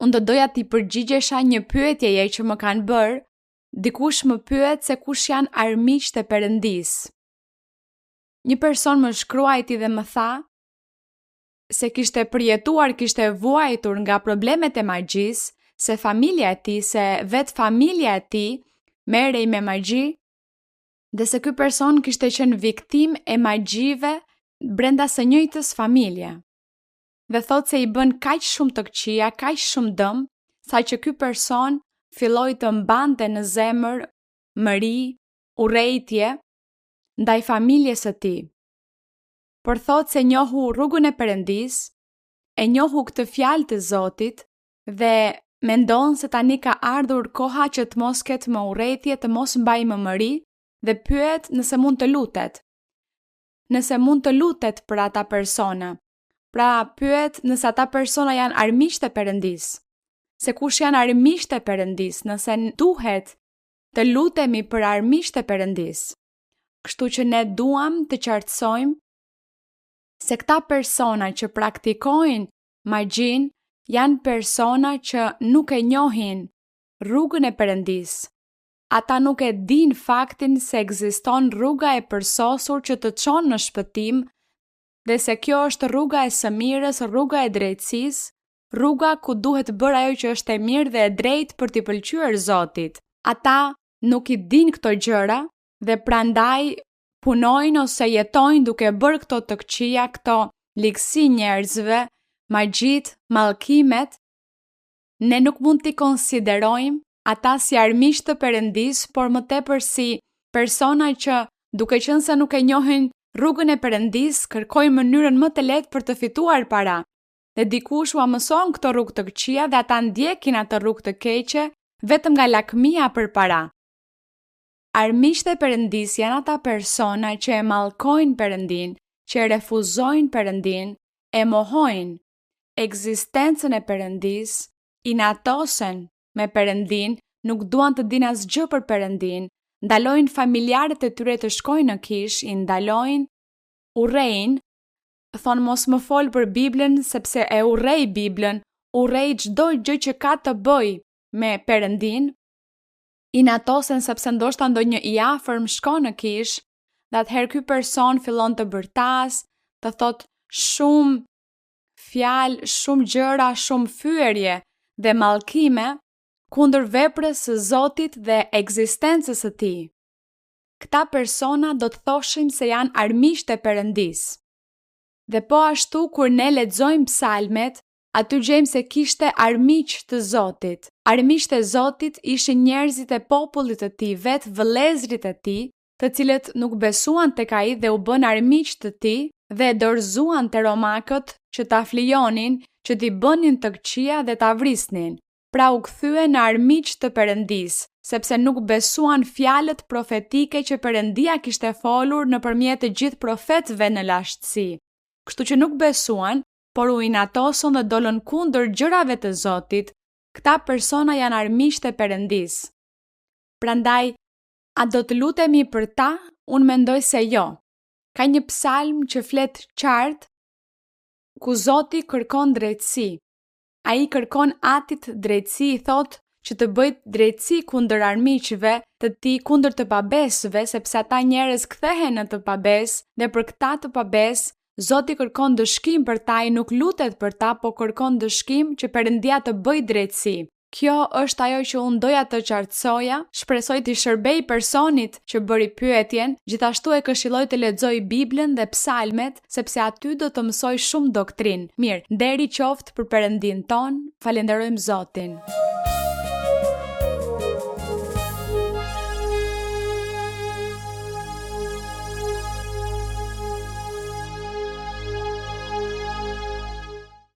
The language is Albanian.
Unë do doja t'i përgjigjesha një pyetjeje që më kanë bërë, dikush më pyet se kush janë armiqtë e Perëndisë. Një person më shkruajti dhe më tha se kishte përjetuar, kishte vuajtur nga problemet e magjisë, se familja e tij, se vetë familja e tij merrej me magji dhe se ky person kishte qenë viktimë e magjive brenda së njëjtës familje. Dhe thotë se i bënë kaq shumë të këqija, kaq shumë dëm, saqë ky person filloi të mbante në zemër mëri, urrejtje ndaj familjes së tij. Por thotë se njohu rrugën e Perëndisë, e njohu këtë fjalë të Zotit dhe mendon se tani ka ardhur koha që të mos ketë më urrejtje, të mos mbajë më mëri dhe pyet nëse mund të lutet. Nëse mund të lutet për ata persona. Pra pyet nëse ata persona janë armiqtë e Perëndisë. Se kush janë armiqtë e Perëndisë, nëse duhet të lutemi për armiqtë e Perëndisë. Kështu që ne duam të qartësojmë se këta persona që praktikojnë magjinë janë persona që nuk e njohin rrugën e Perëndisë. Ata nuk e dinë faktin se ekziston rruga e përsosur që të çon në shpëtim dhe se kjo është rruga e së mirës, rruga e drejtësisë, rruga ku duhet bërë ajo që është e mirë dhe e drejtë për t'i pëlqyer Zotit. Ata nuk i dinë këto gjëra dhe prandaj punojnë ose jetojnë duke bërë këto të këqija, këto ligësi njerëzve, magjitë, mallkimet, ne nuk mund t'i konsiderojmë ata si armiq të Perëndisë, por më tepër si persona që, duke qenë se nuk e njohin rrugën e Perëndisë, kërkojnë mënyrën më të lehtë për të fituar para. Dhe dikush ua mëson këto rrugë të këqija dhe ata ndjekin atë rrugë të keqe vetëm nga lakmia për para. Armiqtë e Perëndisë janë ata persona që e mallkojnë Perëndinë, që e refuzojnë Perëndinë, e mohojnë ekzistencën e Perëndisë, inatosen me Perëndinë, nuk duan të dinë asgjë për Perëndinë, ndalojnë familjarët e tyre të shkojnë në kishë, i ndalojnë, urrejnë, thonë mos më fol për Biblën sepse e urrej Biblën, urrej çdo gjë që ka të bëjë me Perëndinë, inatosen sepse ndoshta ndonjë i afërm shkon në kishë, dhe atëherë ky person fillon të bërtasë, të thotë shumë fjalë, shumë gjëra, shumë fyerje dhe mallkime kundër veprës së Zotit dhe ekzistencës së tij. Këta persona do të thoshim se janë armiqtë e Perëndisë. Dhe po ashtu kur ne lexojmë psalmet, aty gjejmë se kishte armiq të Zotit. Armiqtë e Zotit ishin njerëzit e popullit të tij, vetë vëllezërit e tij, të cilët nuk besuan tek ai dhe u bënë armiq të tij dhe e dorëzuan te romakët që ta flijonin, që t'i bënin të këqija dhe ta vrisnin. Pra u kthyen në armiq të Perëndisë, sepse nuk besuan fjalët profetike që Perëndia kishte folur nëpërmjet të gjithë profetëve në lashtësi. Kështu që nuk besuan, por u inatosën dhe dolën kundër gjërave të Zotit, këta persona janë armiqtë e Perëndisë. Prandaj, A do të lutemi për ta? Unë mendoj se jo. Ka një psalm që flet qartë ku Zoti kërkon drejtësi. Ai kërkon atit drejtësi, i thotë që të bëjë drejtësi kundër armiqve të tij, kundër të pabesëve, sepse ata njerëz kthehen në të pabesë dhe për këta të pabesë Zoti kërkon ndëshkim për ta, ai nuk lutet për ta, po kërkon ndëshkim që Perëndia të bëjë drejtësi. Kjo është ajo që unë doja të qartësoja, shpresoj t'i shërbej personit që bëri pyetjen, gjithashtu e këshilloj të lexojë Biblën dhe Psalmet, sepse aty do të mësojë shumë doktrinë. Mirë, nderi qoftë për Perëndinë tonë, falënderojmë Zotin.